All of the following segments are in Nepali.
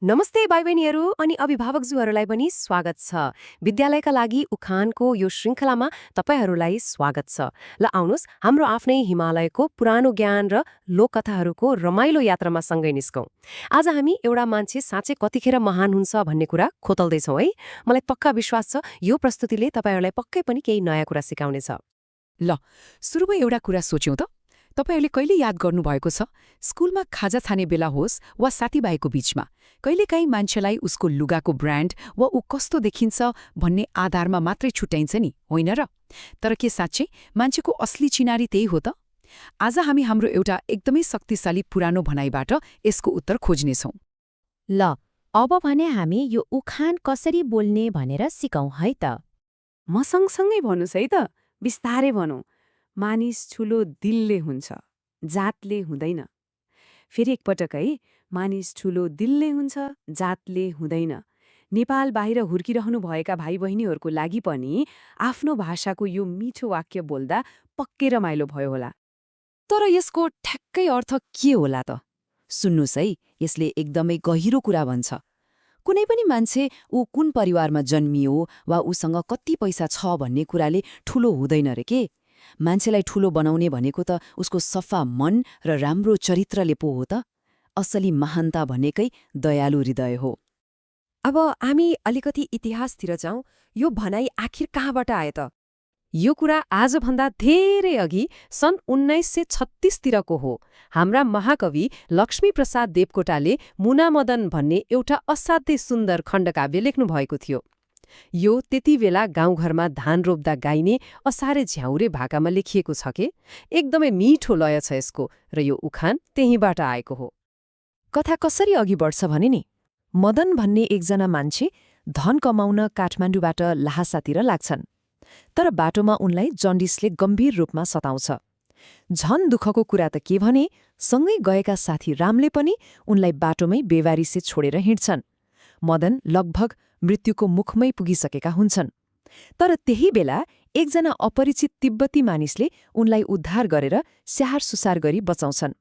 नमस्ते भाइ बहिनीहरू अनि अभिभावकज्यूहरूलाई पनि स्वागत छ। विद्यालयका लागि उखानको यो श्रृङ्खलामा तपाईँहरूलाई स्वागत छ। ल आउनुहोस् हाम्रो आफ्नै हिमालयको पुरानो ज्ञान र लोककथाहरूको रमाइलो यात्रामा सँगै निस्कौं। आज हामी एउटा मान्छे साँच्चै कतिखेर महान हुन्छ भन्ने कुरा खोतल्दैछौँ है। मलाई पक्का विश्वास छ यो प्रस्तुतिले तपाईँहरूलाई पक्कै पनि केही नयाँ कुरा सिकाउनेछ। ल सुरुमा एउटा कुरा सोच्यौं त तपाईहरूले कहिले याद गर्नुभएको छ स्कुलमा खाजा खाने बेला होस् वा साथीभाइको बीचमा कहिलेकाहीँ मान्छेलाई उसको लुगाको ब्रान्ड वा ऊ कस्तो देखिन्छ भन्ने आधारमा मात्रै छुट्याइन्छ नि होइन र? तर के साँच्चै मान्छेको असली चिनारी त्यही हो त? आज हामी हाम्रो एउटा एकदमै शक्तिशाली पुरानो भनाइबाट यसको उत्तर खोज्नेछौं। ल अब भने हामी यो उखान कसरी बोल्ने भनेर सिकौं है त। म सँगसँगै भन्नुस् है त, बिस्तारै भनौँ। मानिस ठुलो दिलले हुन्छ, जातले हुँदैन। फेरि एकपटक है, मानिस ठुलो दिलले हुन्छ, जातले हुँदैन। नेपाल बाहिर हुर्किरहनु भएका भाइ बहिनीहरूको लागि पनि आफ्नो भाषाको यो मिठो वाक्य बोल्दा पक्कै रमाइलो भयो होला। तर यसको ठ्याक्कै अर्थ के होला त? सुन्नुस् है, यसले एकदमै गहिरो कुरा भन्छ। कुनै पनि मान्छे ऊ कुन परिवारमा जन्मियो वा उसँग कति पैसा छ भन्ने कुराले ठूलो हुँदैन रे के। मान्छेलाई ठूलो बनाउने भनेको त उसको सफा मन र राम्रो चरित्रले पो हो त। असली महानता भनेकै दयालु हृदय हो। अब हामी अलिकति इतिहासतिर जाउँ। यो भनाइ आखिर कहाँबाट आयो त? यो कुरा आजभन्दा धेरै अघि सन् 1936तिरको हो। हाम्रा महाकवि लक्ष्मीप्रसाद देवकोटाले मुनामदन भन्ने एउटा असाध्यै सुन्दर खण्डकाव्य लेख्नु भएको थियो। यो त्यति बेला गाउँघरमा धान रोप्दा गाइने असारे झ्याउरे भाकामा लेखिएको छ के। एकदमै मिठो लय छ यसको र यो उखान त्यहीँबाट आएको हो। कथा कसरी अघि बढ्छ भने नि, मदन भन्ने एकजना मान्छे धन कमाउन काठमाडौँबाट ल्हासातिर लाग्छन्। तर बाटोमा उनलाई जन्डिसले गम्भीर रूपमा सताउँछ। झन दुःखको कुरा त के भने, सँगै गएका साथी रामले पनि उनलाई बाटोमै बेवारिसे छोडेर हिँड्छन्। मदन लगभग मृत्युको मुखमै पुगिसकेका हुन्छन्। तर त्यही बेला एकजना अपरिचित तिब्बती मानिसले उनलाई उद्धार गरेर स्याहार सुसार गरी बचाउँछन्।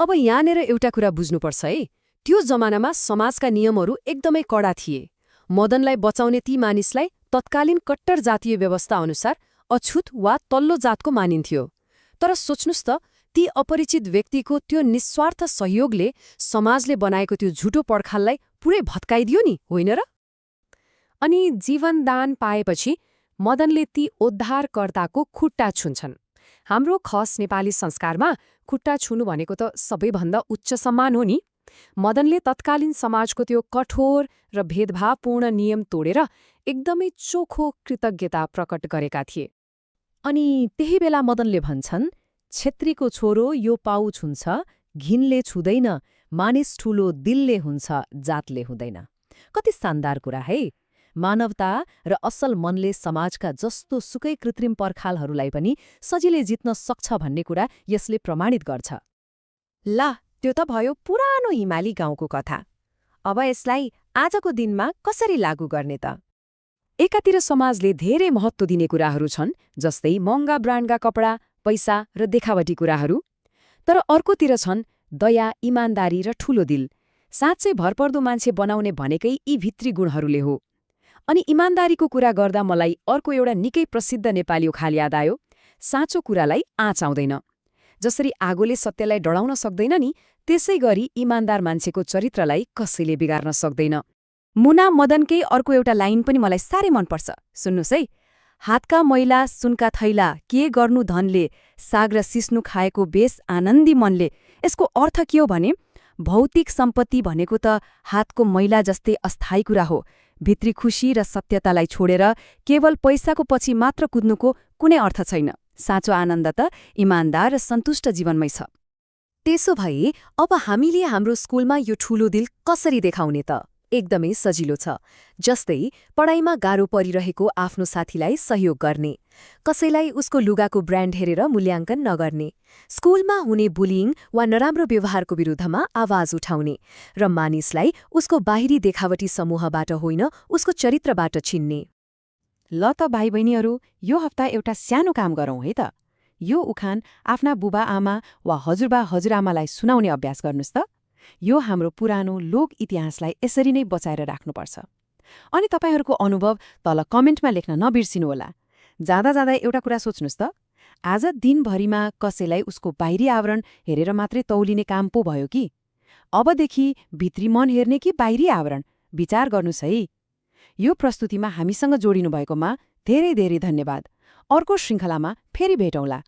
अब यहाँनिर एउटा कुरा बुझ्नुपर्छ है। त्यो जमानामा समाजका नियमहरू एकदमै कडा थिए। मदनलाई बचाउने ती मानिसलाई तत्कालीन कट्टर जातीय व्यवस्था अनुसार अछुत वा तल्लो जातको मानिन्थ्यो। तर सोच्नुस् त, ती अपरिचित व्यक्तिको त्यो निस्वार्थ सहयोगले समाजले बनाएको त्यो झुटो पर्खाललाई पुरै भत्काइदियो नि, होइन र? अनि जीवनदान पाएपछि मदनले ती उद्धारकर्ताको खुट्टा छुन्छन्। हाम्रो खस नेपाली संस्कारमा खुट्टा छुनु भनेको त सबैभन्दा उच्च सम्मान हो नि। मदनले तत्कालीन समाजको त्यो कठोर र भेदभावपूर्ण नियम तोडेर एकदमै चोखो कृतज्ञता प्रकट गरेका थिए। अनि त्यही बेला मदनले भन्छन्, छेत्रीको छोरो यो पाउ छुन्छ, घिनले छुँदैन, मानिस ठूलो दिलले हुन्छ, जातले हुँदैन। कति शानदार कुरा है। मानवता र असल मनले समाजका जस्तो सुकै कृत्रिम पर्खालहरूलाई पनि सजिलै जित्न सक्छ भन्ने कुरा यसले प्रमाणित गर्छ। ला त्यो त भयो पुरानो हिमाली गाउँको कथा। अब यसलाई आजको दिनमा कसरी लागू गर्ने त? एकातिर समाजले धेरै महत्त्व दिने कुराहरू छन्, जस्तै महँगा ब्रान्डका कपडा, पैसा र देखावटी कुराहरू। तर अर्कोतिर छन् दया, इमान्दारी र ठूलो दिल। साँच्चै भरपर्दो मान्छे बनाउने भनेकै यी भित्री गुणहरूले हो। अनि इमान्दारीको कुरा गर्दा मलाई अर्को एउटा निकै प्रसिद्ध नेपाली उखाल याद आयो, साँचो कुरालाई आँच आउँदैन। जसरी आगोले सत्यलाई डढाउन सक्दैन नि, त्यसै गरी इमान्दार मान्छेको चरित्रलाई कसैले बिगार्न सक्दैन। मुना मदनकै अर्को एउटा लाइन पनि मलाई साह्रै मनपर्छ, सुन्नुस् है। हातका मैला सुनका थैला, के गर्नु धनले, साग र सिस्नु खाएको बेस आनन्दी मनले। यसको अर्थ के हो भने, भौतिक सम्पत्ति भनेको त हातको मैला जस्तै अस्थायी कुरा हो। भित्री खुशी र सत्यतालाई छोडेर केवल पैसाको पछि मात्र कुद्नुको कुनै अर्थ छैन। साँचो आनन्द त इमान्दार र सन्तुष्ट जीवनमै छ। त्यसो भए अब हामीले हाम्रो स्कुलमा यो ठूलो दिल कसरी देखाउने त? एकदमै सजिलो छ। जस्तै पढाइमा गाह्रो परिरहेको आफ्नो साथीलाई सहयोग गर्ने, कसैलाई उसको लुगाको ब्रान्ड हेरेर मूल्याङ्कन नगर्ने, स्कुलमा हुने बुलिङ वा नराम्रो व्यवहारको विरुद्धमा आवाज उठाउने र मानिसलाई उसको बाहिरी देखावटी समूहबाट होइन उसको चरित्रबाट चिन्ने। ल त भाइ बहिनीहरू, यो हप्ता एउटा सानो काम गरौँ है त। यो उखान आफ्ना बुबा आमा वा हजुरबा हजुरआमालाई सुनाउने अभ्यास गर्नुस् त। यो हाम्रो पुरानो लोक इतिहासलाई यसरी नै बचाएर राख्नुपर्छ। अनि तपाईहरूको अनुभव तल कमेन्टमा लेख्न नबिर्सिनुहोला। जाँदा जाँदा एउटा कुरा सोच्नुहोस् त, आज दिनभरिमा कसैलाई उसको बाहिरी आवरण हेरेर मात्रै तौलिने काम पो भयो कि? अबदेखि भित्री मन हेर्ने कि बाहिरी आवरण? विचार गर्नुहोस् है। यो प्रस्तुतिमा हामीसँग जोडिनु भएकोमा धेरै धेरै धन्यवाद। अर्को श्रृङ्खलामा फेरि भेटौँला।